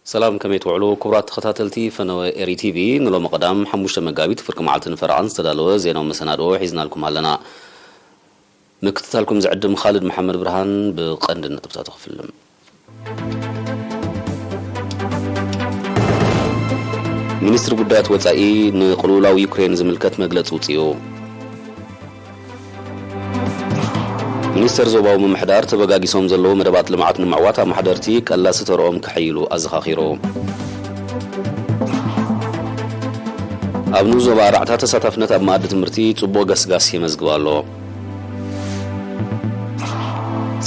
ሰላም፣ ከመይ ትውዕሉ ክቡራት ተኸታተልቲ ፈነወ ኤሪ ቲቪ? ንሎሚ ቀዳም ሓሙሽተ መጋቢት ፍርቂ መዓልትን ፈረቓን ዝተዳለወ ዜናዊ መሰናድኦ ሒዝናልኩም ኣለና። ምክትታልኩም ዝዕድም ኻልድ መሓመድ ብርሃን። ብቐንዲ ነጥብታቱ ክፍልም። ሚኒስትሪ ጉዳያት ወጻኢ ንቅልውላው ዩክሬን ዝምልከት መግለጺ ውጽኡ። ሚኒስተር ዞባዊ ምምሕዳር ተበጋጊሶም ዘለዉ መደባት ልምዓት ንምዕዋት ኣመሓደርቲ ቀላሲ ተርኦም ከሐይሉ ኣዘኻኺሩ። ኣብ ንኡስ ዞባ ኣርባዕተ ተሳታፍነት ኣብ መኣዲ ትምህርቲ ጽቡቕ ገስጋስ የመዝግብ ኣሎ።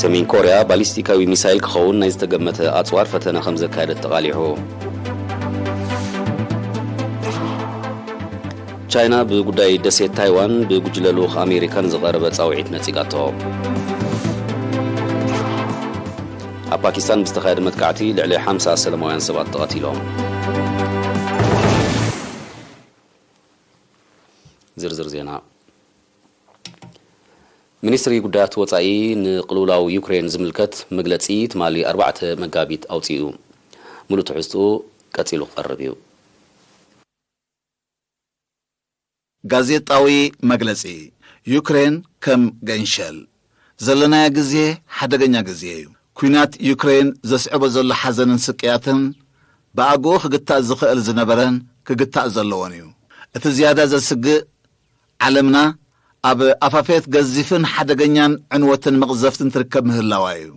ሰሜን ኮርያ ባሊስቲካዊ ሚሳይል ክኸውን ናይ ዝተገመተ ኣጽዋር ፈተነ ከም ዘካየደት ተቓሊሑ። ቻይና ብጉዳይ ደሴት ታይዋን ብጉጅለ ልኡኽ ኣሜሪካ ንዝቐረበ ጻውዒት ነጺጋቶ። ኣብ ፓኪስታን ብዝተኻየደ መጥቃዕቲ ልዕሊ ሓምሳ ሰላማውያን ሰባት ተቐቲሎም። ዝርዝር ዜና። ሚኒስትሪ ጉዳያት ወጻኢ ንቅልውላው ዩክሬን ዝምልከት መግለጺ ትማሊ ኣርባዕተ መጋቢት ኣውጺኡ። ሙሉእ ትሕዝትኡ ቀጺሉ ክቐርብ እዩ። ጋዜጣዊ መግለጺ። ዩክሬን ከም ገንሸል። ዘለናዮ ግዜ ሓደገኛ ግዜ እዩ። ኲናት ዩክሬን ዘስዕቦ ዘሎ ሓዘንን ስቅያትን ብኣግኡ ክግታእ ዝኽእል ዝነበረን ክግታእ ዘለዎን እዩ። እቲ ዝያዳ ዘስግእ፣ ዓለምና ኣብ ኣፋፌት ገዚፍን ሓደገኛን ዕንወትን መቕዘፍትን ትርከብ ምህላዋ እዩ።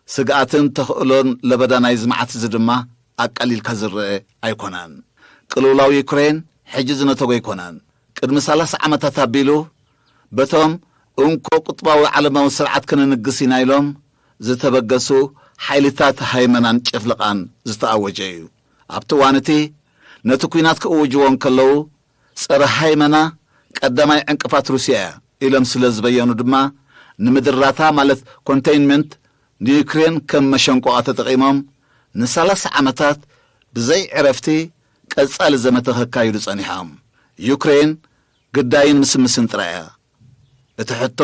ስግኣትን ተኽእሎን ለበዳ ናይዚ መዓት እዚ ድማ ኣቃሊልካ ዝረአ ኣይኮነን። ቅልውላው ዩክሬን ሕጂ ዝነተጎ ኣይኮነን። ቅድሚ ሰላሳ ዓመታት ኣቢሉ በቶም እንኮ ቁጥባዊ ዓለማዊ ስርዓት ከነንግስ ኢና ኢሎም ዝተበገሱ ሓይልታት ሃይመናን ጭፍልቓን ዝተኣወጀ እዩ። ኣብቲ እዋን እቲ ነቲ ኲናት ክእውጅዎ እንከለዉ፣ ጸረ ሃይመና ቀዳማይ ዕንቅፋት ሩስያ እያ ኢሎም ስለ ዝበየኑ ድማ፣ ንምድራታ ማለት ኮንቴይንመንት ንዩክሬን ከም መሸንቆቓ ተጠቒሞም፣ ንሰላሳ ዓመታት ብዘይ ዕረፍቲ ቀጻሊ ዘመተ ከካይዱ ጸኒሖም። ዩክሬን ግዳይን ምስምስን ጥራይ እያ። እቲ ሕቶ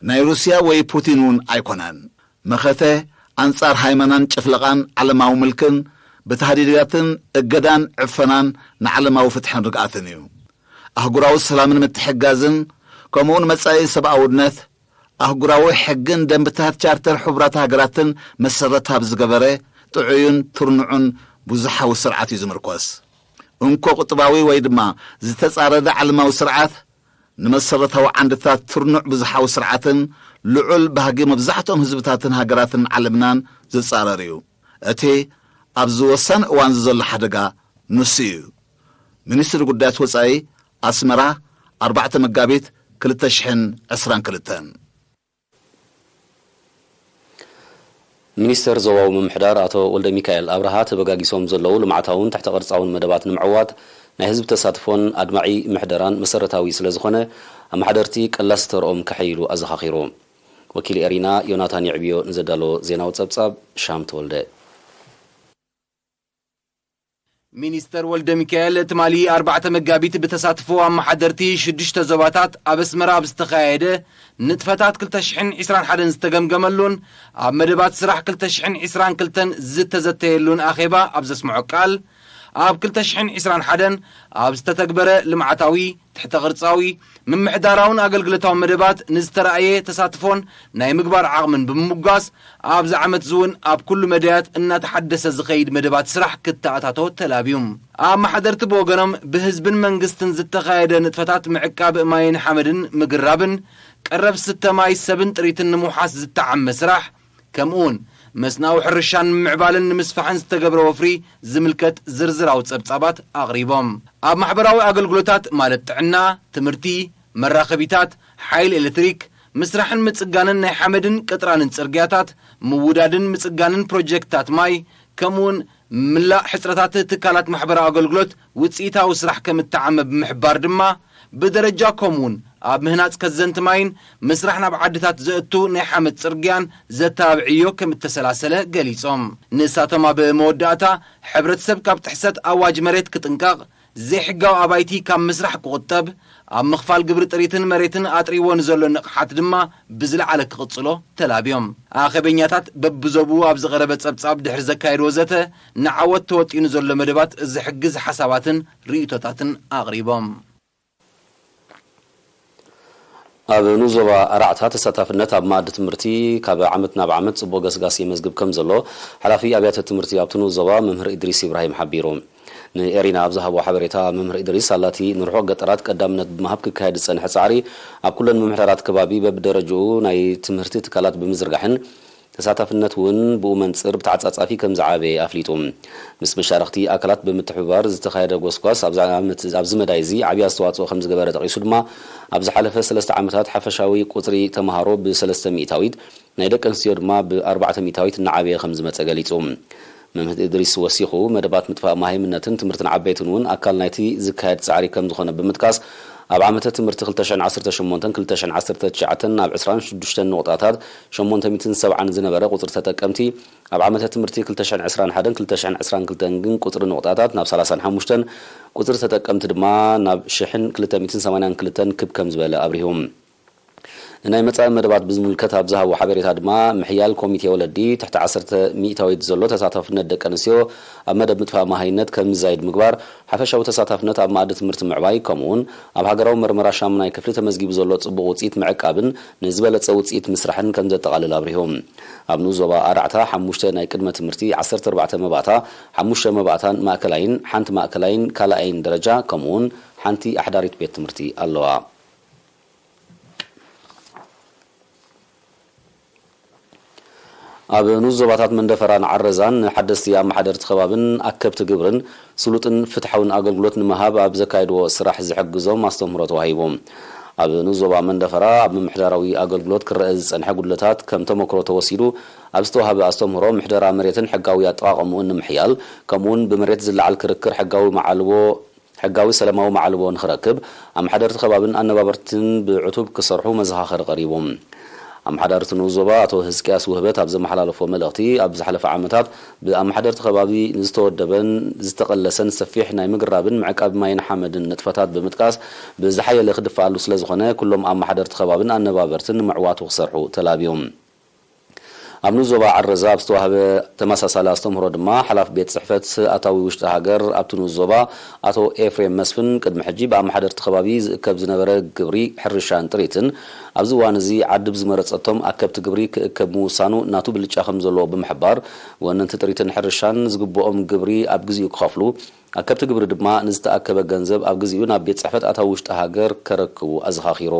ናይ ሩስያ ወይ ፑቲን እውን ኣይኮነን። መኸተ ኣንጻር ሃይመናን ጭፍለቓን ዓለማዊ ምልክን ብታህዲዳትን እገዳን ዕፈናን ንዓለማዊ ፍትሕን ርግኣትን እዩ። ኣህጉራዊ ሰላምን ምትሕግጋዝን፣ ከምኡውን መጻኢ ሰብኣውነት፣ ኣህጉራዊ ሕግን ደንብታት ቻርተር ሕቡራት ሃገራትን መሰረት ኣብ ዝገበረ ጥዑይን ትርንዑን ብዙሓዊ ስርዓት እዩ ዝምርኮስ። እንኮ ቁጥባዊ ወይ ድማ ዝተጻረደ ዓለማዊ ስርዓት ንመሰረታዊ ዓንድታት ትርኑዕ ብዙሓዊ ስርዓትን ልዑል ባህጊ መብዛሕትኦም ህዝብታትን ሃገራትን ዓለምናን ዝጻረር እዩ። እቲ ኣብዚ ወሳኒ እዋን እዚ ዘሎ ሓደጋ ንሱ እዩ። ሚኒስትሪ ጉዳያት ወጻኢ ኣስመራ፣ ኣርባዕተ መጋቢት ክልተ ሽሕን ዕስራን ክልተን። ሚኒስተር ዞባዊ ምምሕዳር ኣቶ ወልደሚካኤል ኣብርሃ ተበጋጊሶም ዘለዉ ልምዓታውን ትሕተ ቅርጻውን መደባት ንምዕዋት ናይ ህዝቢ ተሳትፎን ኣድማዒ ምሕደራን መሰረታዊ ስለ ዝኾነ ኣመሓደርቲ ቀላሲ ተርኦም ከሐይሉ ኣዘኻኺሩ። ወኪል ኤሪና ዮናታን የዕብዮ ንዘዳለዎ ዜናዊ ጸብጻብ ሻም ተወልደ። ሚኒስተር ወልደ ሚካኤል ትማሊ ኣርባዕተ መጋቢት ብተሳትፎ ኣመሓደርቲ ሽዱሽተ ዞባታት ኣብ ኣስመራ ኣብ ዝተኻየደ ንጥፈታት ክልተ ሽሕን ዕስራን ሓደን ዝተገምገመሉን ኣብ መደባት ስራሕ ክልተ ሽሕን ዕስራን ክልተን ዝተዘተየሉን ኣኼባ ኣብ ዘስምዖ ቃል፣ ኣብ ክልተ ሽሕን ዕስራን ሓደን ኣብ ዝተተግበረ ልምዓታዊ፣ ትሕተ ቅርጻዊ፣ ምምሕዳራውን ኣገልግሎታዊ መደባት ንዝተራእየ ተሳትፎን ናይ ምግባር ዓቕምን ብምምጓስ፣ ኣብዚ ዓመት እዚ እውን ኣብ ኩሉ መዳያት እናተሓደሰ ዝኸይድ መደባት ስራሕ ክተኣታቶ ተላብዩ። ኣመሓደርቲ ብወገኖም ብህዝብን መንግስትን ዝተኻየደ ንጥፈታት ምዕቃብ ማይን ሓመድን ምግራብን ቀረብ ስተ ማይ ሰብን ጥሪትን ንምውሓስ ዝተዓመ ስራሕ፣ ከምኡውን መስናዊ ሕርሻን ምምዕባልን ንምስፋሕን ዝተገብረ ወፍሪ ዝምልከት ዝርዝራዊ ጸብጻባት ኣቕሪቦም። ኣብ ማሕበራዊ ኣገልግሎታት ማለት ጥዕና፣ ትምህርቲ፣ መራኸቢታት፣ ሓይሊ ኤሌክትሪክ፣ ምስራሕን ምጽጋንን ናይ ሓመድን ቅጥራንን ጽርግያታት፣ ምውዳድን ምጽጋንን ፕሮጀክትታት ማይ፣ ከምኡውን ምላእ ሕጽረታት ትካላት ማሕበራዊ ኣገልግሎት ውጽኢታዊ ስራሕ ከም እተዓመ ብምሕባር ድማ፣ ብደረጃ ኮሙን ኣብ ምህናጽ ከዘንቲ ማይን ምስራሕ ናብ ዓድታት ዘእቱ ናይ ሓመድ ጽርግያን ዘተባብዕዮ ከም እተሰላሰለ ገሊጾም። ንሳቶም ኣብ መወዳእታ፣ ሕብረተሰብ ካብ ጥሕሰት ኣዋጅ መሬት ክጥንቀቕ፣ ዘይሕጋዊ ኣባይቲ ካብ ምስራሕ ክቑጠብ፣ ኣብ ምኽፋል ግብሪ ጥሪትን መሬትን ኣጥሪዎ ንዘሎ ንቕሓት ድማ ብዝለዓለ ክቕጽሎ ተላብዮም። ኣኼበኛታት በብዞብኡ ኣብ ዝቐረበ ጸብጻብ ድሕሪ ዘካየድዎ ዘተ፣ ንዓወት ተወጢኑ ዘሎ መደባት ዝሕግዝ ሓሳባትን ርእይቶታትን ኣቕሪቦም። ኣብ ንኡስ ዞባ ኣራዕታ ተሳታፍነት ኣብ መኣዲ ትምህርቲ ካብ ዓመት ናብ ዓመት ጽቡቕ ገስጋስ የመዝግብ ከም ዘሎ ሓላፊ ኣብያተ ትምህርቲ ኣብቲ ንኡስ ዞባ መምህር ኢድሪስ ኢብራሂም ሓቢሩ። ንኤሪና ኣብ ዝሃቦ ሓበሬታ መምህር ኢድሪስ ኣላቲ ንርሑቕ ገጠራት ቀዳምነት ብምሃብ ክካየድ ዝጸንሐ ጻዕሪ ኣብ ኩለን ምምሕዳራት ከባቢ በብደረጅኡ ናይ ትምህርቲ ትካላት ብምዝርጋሕን ተሳታፍነት እውን ብኡ መንጽር ብተዓጻጻፊ ከም ዝዓበየ ኣፍሊጡ። ምስ መሻርኽቲ ኣካላት ብምትሕብባር ዝተኻየደ ጎስጓስ ኣብዚ ዓመት ኣብዚ መዳይ እዚ ዓብዪ ኣስተዋጽኦ ከም ዝገበረ ጠቒሱ ድማ ኣብ ዝሓለፈ ሰለስተ ዓመታት ሓፈሻዊ ቁጽሪ ተምሃሮ ብሰለስተ ሚእታዊት ናይ ደቂ ኣንስትዮ ድማ ብኣርባዕተ ሚእታዊት እናዓበየ ከም ዝመጸ ገሊጹ። መምህር እድሪስ ወሲኹ መደባት ምጥፋእ መሃይምነትን ትምህርትን ዓበይትን እውን ኣካል ናይቲ ዝካየድ ጻዕሪ ከም ዝኾነ ብምጥቃስ ኣብ ዓመተ ትምህርቲ ክልተ ሽሕን ዓሰርተ ሸሞንተን ክልተ ሽሕን ዓሰርተ ትሽዓተን ናብ ዕስራን ሽዱሽተን ነቑጣታት ሸሞንተ ሚእትን ሰብዓን ዝነበረ ቁጽሪ ተጠቀምቲ ኣብ ዓመተ ትምህርቲ ክልተ ሽሕን ዕስራን ሓደን ክልተ ሽሕን ዕስራን ክልተን ግን ቁጽሪ ነቑጣታት ናብ ሰላሳን ሓሙሽተን ቁጽሪ ተጠቀምቲ ድማ ናብ ሽሕን ክልተ ሚእትን ሰማንያን ክልተን ክብ ከም ዝበለ ኣብሪሁ። ንናይ መጻኢ መደባት ብዝምልከት ኣብ ዝሃቦ ሓበሬታ ድማ ምሕያል ኮሚቴ ወለዲ ትሕቲ ዓሰርተ ሚእታዊት ዘሎ ተሳታፍነት ደቂ ኣንስትዮ ኣብ መደብ ምጥፋእ መሃይነት ከም ዝዛይድ ምግባር፣ ሓፈሻዊ ተሳታፍነት ኣብ መኣዲ ትምህርቲ ምዕባይ፣ ከምኡውን ኣብ ሃገራዊ መርመራ ሻሙናይ ክፍሊ ተመዝጊቡ ዘሎ ጽቡቕ ውጽኢት ምዕቃብን ንዝበለጸ ውጽኢት ምስራሕን ከም ዘጠቓልል ኣብሪሁ። ኣብ ንኡስ ዞባ ኣራዕታ ሓሙሽተ ናይ ቅድመ ትምህርቲ፣ ዓሰርተ ኣርባዕተ መባእታ፣ ሓሙሽተ መባእታን ማእከላይን፣ ሓንቲ ማእከላይን ካልኣይን ደረጃ፣ ከምኡውን ሓንቲ ኣሕዳሪት ቤት ትምህርቲ ኣለዋ። ኣብ ንኡስ ዞባታት መንደፈራን ዓረዛን ንሓደስቲ ኣመሓደርቲ ከባብን ኣከብቲ ግብርን ስሉጥን ፍትሓውን ኣገልግሎት ንምሃብ ኣብ ዘካየድዎ ስራሕ ዝሕግዞም ኣስተምህሮ ተዋሂቡ። ኣብ ንኡስ ዞባ መንደፈራ ኣብ ምምሕዳራዊ ኣገልግሎት ክረአ ዝጸንሐ ጉድለታት ከም ተመክሮ ተወሲዱ ኣብ ዝተዋህበ ኣስተምህሮ ምሕደራ መሬትን ሕጋዊ ኣጠቓቕምኡን ንምሕያል ከምኡውን ብመሬት ዝለዓል ክርክር ሕጋዊ መዓልቦ ሕጋዊ ሰላማዊ መዓልቦ ንኽረክብ ኣመሓደርቲ ከባብን ኣነባበርትን ብዕቱብ ክሰርሑ መዘኻኸሪ ቀሪቡ። ኣመሓዳሪ እቲ ንኡስ ዞባ ኣቶ ህዝቅያስ ውህበት ኣብ ዘመሓላለፎ መልእኽቲ ኣብ ዝሓለፈ ዓመታት ብኣመሓደርቲ ከባቢ ዝተወደበን ዝተቐለሰን ሰፊሕ ናይ ምግራብን ምዕቃብ ማይን ሓመድን ንጥፈታት ብምጥቃስ ብዝሓየለ ክድፈኣሉ ስለዝኾነ ኩሎም ኣመሓደርቲ ከባብን ኣነባበርትን ንምዕዋቱ ክሰርሑ ተላብዮም። ኣብ ንኡስ ዞባ ዓረዛ ኣብ ዝተዋህበ ተመሳሳሊ ኣስተምህሮ ድማ ሓላፊ ቤት ጽሕፈት ኣታዊ ውሽጢ ሃገር ኣብቲ ንኡስ ዞባ ኣቶ ኤፍሬም መስፍን ቅድሚ ሕጂ ብኣመሓደርቲ ከባቢ ዝእከብ ዝነበረ ግብሪ ሕርሻን ጥሪትን ኣብዚ እዋን እዚ ዓዲ ብዝመረጸቶም ኣከብቲ ግብሪ ክእከብ ምውሳኑ ናቱ ብልጫ ከም ዘለዎ ብምሕባር ወነንቲ ጥሪትን ሕርሻን ዝግብኦም ግብሪ ኣብ ግዜኡ ክኸፍሉ ኣከብቲ ግብሪ ድማ ንዝተኣከበ ገንዘብ ኣብ ግዜኡ ናብ ቤት ጽሕፈት ኣታዊ ውሽጢ ሃገር ከረክቡ ኣዘኻኺሩ።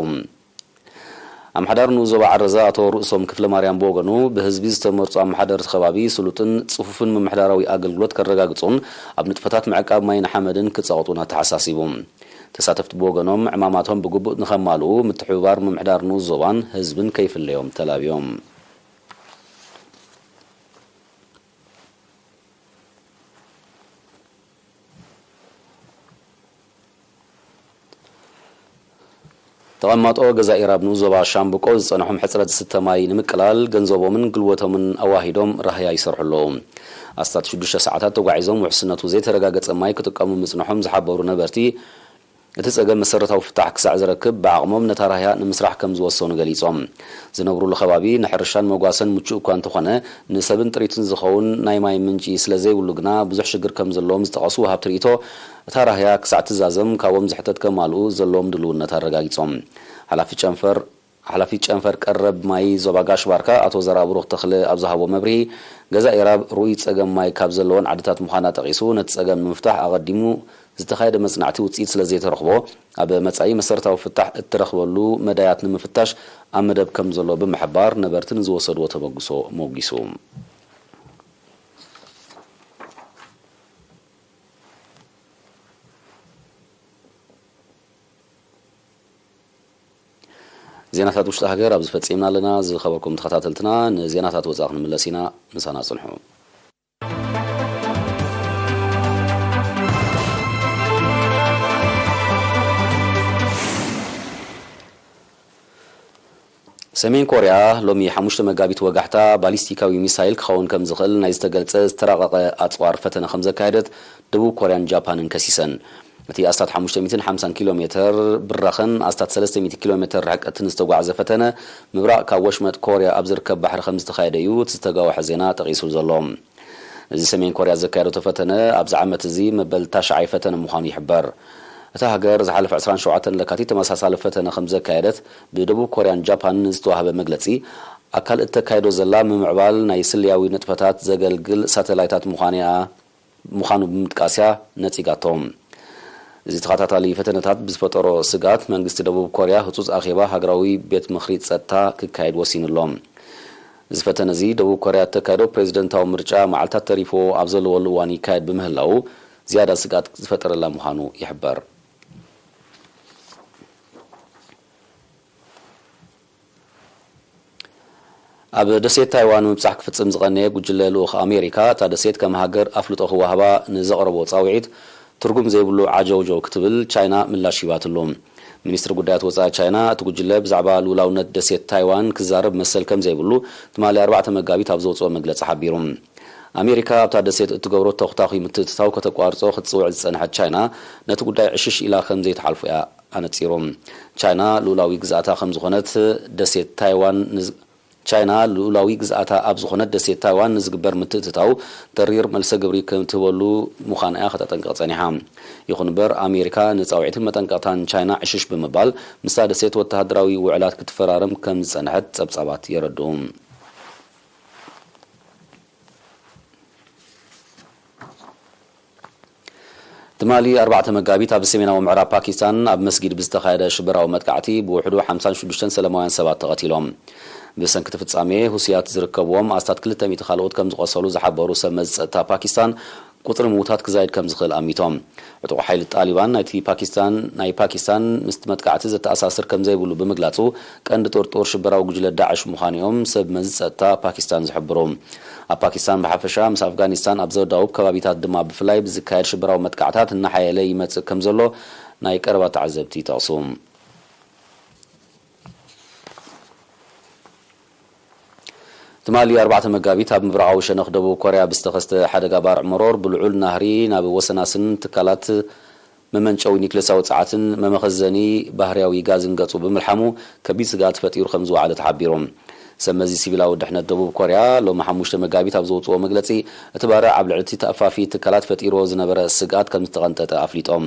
ኣምሓዳር ንኡስ ዞባ ዓረዛ ኣቶ ርእሶም ክፍለማርያም ብወገኑ ብህዝቢ ዝተመርጹ ኣመሓደርቲ ከባቢ ስሉጥን ጽፉፍን ምምሕዳራዊ ኣገልግሎት ከረጋግጹን ኣብ ንጥፈታት ምዕቃብ ማይን ሓመድን ክጸቕጡን ኣተሓሳሲቡ። ተሳተፍቲ ብወገኖም ዕማማቶም ብግቡእ ንኸማልኡ ምትሕብባር ምምሕዳር ንኡስ ዞባን ህዝብን ከይፍለዮም ተላብዮም። ተቐማጦ ገዛ ኢራብ ንኡስ ዞባ ሻምብቆ ዝጸንሖም ሕጽረት ዝስተ ማይ ንምቅላል ገንዘቦምን ጉልበቶምን ኣዋሂዶም ራህያ ይሰርሑ ኣለዉ። ኣስታት ሽዱሽተ ሰዓታት ተጓዒዞም ውሕስነቱ ዘይተረጋገጸ ማይ ክጥቀሙ ምጽንሖም ዝሓበሩ ነበርቲ፣ እቲ ጸገም መሰረታዊ ፍታሕ ክሳዕ ዝረክብ ብዓቕሞም ነታ ራህያ ንምስራሕ ከም ዝወሰኑ ገሊጾም። ዝነብሩሉ ከባቢ ንሕርሻን መጓሰን ምቹእ እኳ እንተኾነ፣ ንሰብን ጥሪትን ዝኸውን ናይ ማይ ምንጪ ስለ ዘይብሉ ግና ብዙሕ ሽግር ከም ዘለዎም ዝጠቐሱ ወሃብቲ ርእይቶ፣ እታ ራህያ ክሳዕ ትዛዘም ካብኦም ዝሕተት ከማልኡ ዘለዎም ድልውነት ኣረጋጊጾም። ሓላፊ ጨንፈር ሓላፊ ጨንፈር ቀረብ ማይ ዞባ ጋሽ ባርካ ኣቶ ዘርኣብሩኽ ተኽለ ኣብ ዝሃቦ መብርሂ፣ ገዛ ኢራብ ርኡይ ጸገም ማይ ካብ ዘለወን ዓድታት ምዃና ጠቒሱ፣ ነቲ ጸገም ንምፍታሕ ኣቐዲሙ ዝተኻየደ መጽናዕቲ ውጽኢት ስለ ዘይተረኽቦ፣ ኣብ መጻኢ መሰረታዊ ፍታሕ እትረኽበሉ መዳያት ንምፍታሽ ኣብ መደብ ከም ዘሎ ብምሕባር፣ ነበርቲ ንዝወሰድዎ ተበግሶ ሞጒሱ። ዜናታት ውሽጢ ሃገር ኣብዚ ፈጺምና ኣለና። ዝኸበርኩም ተኸታተልትና፣ ንዜናታት ወጻኢ ክንምለስ ኢና። ምሳና ጽንሑ። ሰሜን ኮርያ ሎሚ ሓሙሽተ መጋቢት ወጋሕታ ባሊስቲካዊ ሚሳይል ክኸውን ከም ዝኽእል ናይ ዝተገልጸ ዝተራቐቐ ኣጽዋር ፈተነ ከም ዘካየደት ደቡብ ኮርያን ጃፓንን ከሲሰን። እቲ ኣስታት ሓሙሽተ ሚእትን ሓምሳን ኪሎ ሜትር ብራኸን ኣስታት ሰለስተ ሚእቲ ኪሎ ሜትር ርሕቀትን ዝተጓዕዘ ፈተነ፣ ምብራቕ ካብ ወሽመጥ ኮርያ ኣብ ዝርከብ ባሕሪ ከም ዝተኻየደ እዩ እቲ ዝተጋወሐ ዜና ጠቒሱ ዘሎ። እዚ ሰሜን ኮርያ ዘካየደቶ ፈተነ ኣብዚ ዓመት እዚ መበል ታሽዓይ ፈተነ ምዃኑ ይሕበር። እታ ሃገር ዝሓለፈ ዕስራን ሸውዓተን ለካቲት ተመሳሳሊ ፈተነ ከም ዘካየደት ብደቡብ ኮርያን ጃፓንን ዝተዋህበ መግለጺ፣ ኣካል እተካይዶ ዘላ ምምዕባል ናይ ስለያዊ ንጥፈታት ዘገልግል ሳተላይታት ምዃኑ እያ፣ ምዃኑ ብምጥቃስ እያ ነጺጋቶ። እዚ ተኸታታሊ ፈተነታት ብዝፈጠሮ ስግኣት፣ መንግስቲ ደቡብ ኮርያ ህጹጽ ኣኼባ ሃገራዊ ቤት ምኽሪ ጸጥታ ክካየድ ወሲኑ ኣሎ። እዚ ፈተነ እዚ ደቡብ ኮርያ እተካየዶ ፕሬዚደንታዊ ምርጫ መዓልታት ተሪፍዎ ኣብ ዘለወሉ እዋን ይካየድ ብምህላዉ፣ ዝያዳ ስግኣት ዝፈጠረላ ምዃኑ ይሕበር። ኣብ ደሴት ታይዋን ምብጻሕ ክፍጽም ዝቐነየ ጉጅለ ልኡኽ ኣሜሪካ፣ እታ ደሴት ከም ሃገር ኣፍልጦ ክወሃባ ንዘቕረቦ ጻውዒት ትርጉም ዘይብሉ ዓጀውጀው ክትብል ቻይና ምላሽ ሂባትሉ። ሚኒስትሪ ጉዳያት ወጻኢ ቻይና፣ እቲ ጉጅለ ብዛዕባ ልኡላውነት ደሴት ታይዋን ክዛረብ መሰል ከም ዘይብሉ ትማሊ ኣርባዕተ መጋቢት ኣብ ዘውጽኦ መግለጺ ሓቢሩ። ኣሜሪካ ኣብታ ደሴት እትገብሮ ተኹታኹይ ምትእትታው ከተቋርጾ ክትጽውዕ ዝጸንሐት ቻይና፣ ነቲ ጉዳይ ዕሽሽ ኢላ ከም ዘይትሓልፎ እያ ኣነጺሩ። ቻይና ልኡላዊ ግዝኣታ ከም ዝኾነት ደሴት ታይዋን ንዝ-፣ ቻይና ልኡላዊ ግዝኣታ ኣብ ዝኾነት ደሴት ታይዋን ንዝግበር ምትእትታው ተሪር መልሰ ግብሪ ከም ትህበሉ ምዃና እያ ከተጠንቅቕ ጸኒሓ። ይኹን እምበር፣ ኣሜሪካ ንጻውዒትን መጠንቀቕታን ቻይና ዕሽሽ ብምባል፣ ምስታ ደሴት ወተሃደራዊ ውዕላት ክትፈራረም ከም ዝጸንሐት ጸብጻባት የረድኡ። ትማሊ ኣርባዕተ መጋቢት ኣብ ሰሜናዊ ምዕራብ ፓኪስታን ኣብ መስጊድ ብዝተኻየደ ሽበራዊ መጥቃዕቲ ብውሕዱ ሓምሳን ሽዱሽተን ሰላማውያን ሰባት ተቐቲሎም። ብሰንኪ እቲ ፍጻሜ፣ ሁሲያት ዝርከብዎም ኣስታት ክልተ ሚእቲ ካልኦት ከም ዝቖሰሉ ዝሓበሩ ሰብ መዚ ጸጥታ ፓኪስታን፣ ቁጽሪ ምዉታት ክዛይድ ከም ዝኽእል ኣሚቶም። ዕጡቕ ሓይሊ ጣሊባን ናይቲ ፓኪስታን፣ ናይ ፓኪስታን ምስቲ መጥቃዕቲ ዘተኣሳስር ከም ዘይብሉ ብምግላጹ፣ ቀንዲ ጥርጡር ሽበራዊ ጉጅለ ዳዕሽ ምዃኑ እዮም ሰብ መዚ ጸጥታ ፓኪስታን ዝሕብሩ። ኣብ ፓኪስታን ብሓፈሻ፣ ምስ ኣፍጋኒስታን ኣብ ዘዳውብ ከባቢታት ድማ ብፍላይ ብዝካየድ ሽበራዊ መጥቃዕታት እናሓየለ ይመጽእ ከም ዘሎ ናይ ቀረባ ተዓዘብቲ ይጠቕሱ። ትማሊ ኣርባዕተ መጋቢት ኣብ ምብራቓዊ ሸነኽ ደቡብ ኮርያ ብዝተኸስተ ሓደጋ ባርዕ መሮር ብልዑል ናህሪ ናብ ወሰናስን ትካላት መመንጨዊ ኒክለሳዊ ጸዓትን መመኸዘኒ ባህርያዊ ጋዝን ገጹ ብምልሓሙ ከቢድ ስግኣት ፈጢሩ ከም ዝወዓለ ተሓቢሩ። ሰብ መዚ ሲቪላዊ ድሕነት ደቡብ ኮርያ ሎሚ ሓሙሽተ መጋቢት ኣብ ዘውጽኦ መግለጺ፣ እቲ ባርዕ ኣብ ልዕሊ እቲ ተኣፋፊ ትካላት ፈጢርዎ ዝነበረ ስግኣት ከም ዝተቐንጠጠ ኣፍሊጦም።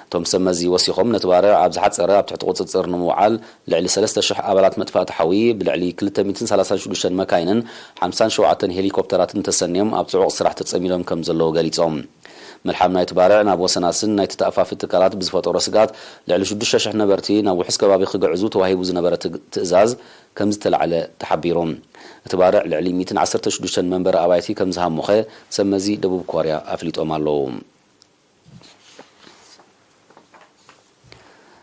እቶም ሰብ መዚ ወሲኾም፣ ነቲ ባርዕ ኣብ ዝሓጸረ ኣብ ትሕቲ ቁጽጽር ንምውዓል ልዕሊ ሰለስተ ሽሕ ኣባላት መጥፋእቲ ሓዊ፣ ብልዕሊ ክልተ ሚእትን ሰላሳን ሽዱሽተን መካይንን ሓምሳን ሸውዓተን ሄሊኮፕተራትን ተሰንዮም ኣብ ጽዑቕ ስራሕ ተጸሚዶም ከም ዘለዉ ገሊጾም። ምልሓም ናይቲ ባርዕ ናብ ወሰናስን ናይቲ ተኣፋፊ ትካላት ብዝፈጠሮ ስግኣት፣ ልዕሊ ሽዱሽተ ሽሕ ነበርቲ ናብ ውሑስ ከባቢ ክግዕዙ ተዋሂቡ ዝነበረ ትግ-፣ ትእዛዝ ከም ዝተላዕለ ተሓቢሩ። እቲ ባርዕ ልዕሊ ሚእትን ዓሰርተ ሽዱሽተን መንበሪ ኣባይቲ ከም ዝሃሞኸ ሰብ መዚ ደቡብ ኮርያ ኣፍሊጦም ኣለዉ።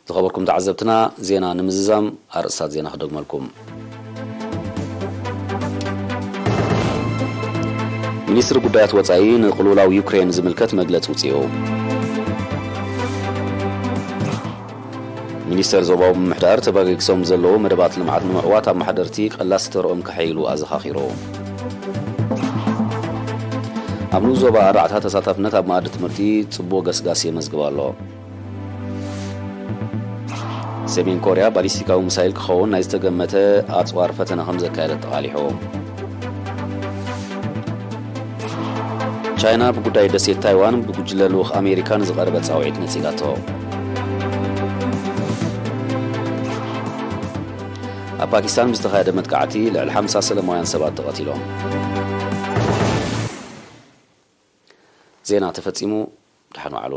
ዝኸበርኩም ተዓዘብትና፣ ዜና ንምዝዛም ኣርእስታት ዜና ክደግመልኩም። ሚኒስትሪ ጉዳያት ወጻኢ ንቅልውላው ዩክሬን ዝምልከት መግለጺ ውጽኡ። ሚኒስተር ዞባዊ ምምሕዳር ተበጋጊሶም ዘለዉ መደባት ልምዓት ንምዕዋት ኣመሓደርቲ ቀላሲ ተርኦም ከሐይሉ ኣዘኻኺሩ። ኣብ ንኡስ ዞባ ኣርባዕተ ተሳታፍነት ኣብ መኣዲ ትምህርቲ ጽቡቕ ገስጋስ የመዝግብ ኣሎ። ሰሜን ኮርያ ባሊስቲካዊ ሚሳይል ክኸውን ናይ ዝተገመተ ኣጽዋር ፈተነ ከም ዘካየደት ተቓሊሑ። ቻይና ብጉዳይ ደሴት ታይዋን ብጉጅለ ልኡኽ ኣሜሪካ ንዝቐረበ ጻውዒት ነጺጋቶ። ኣብ ፓኪስታን ብዝተኻየደ መጥቃዕቲ ልዕሊ ሓምሳ ሰላማውያን ሰባት ተቐቲሎም። ዜና ተፈጺሙ። ደሓን ዋዕሉ።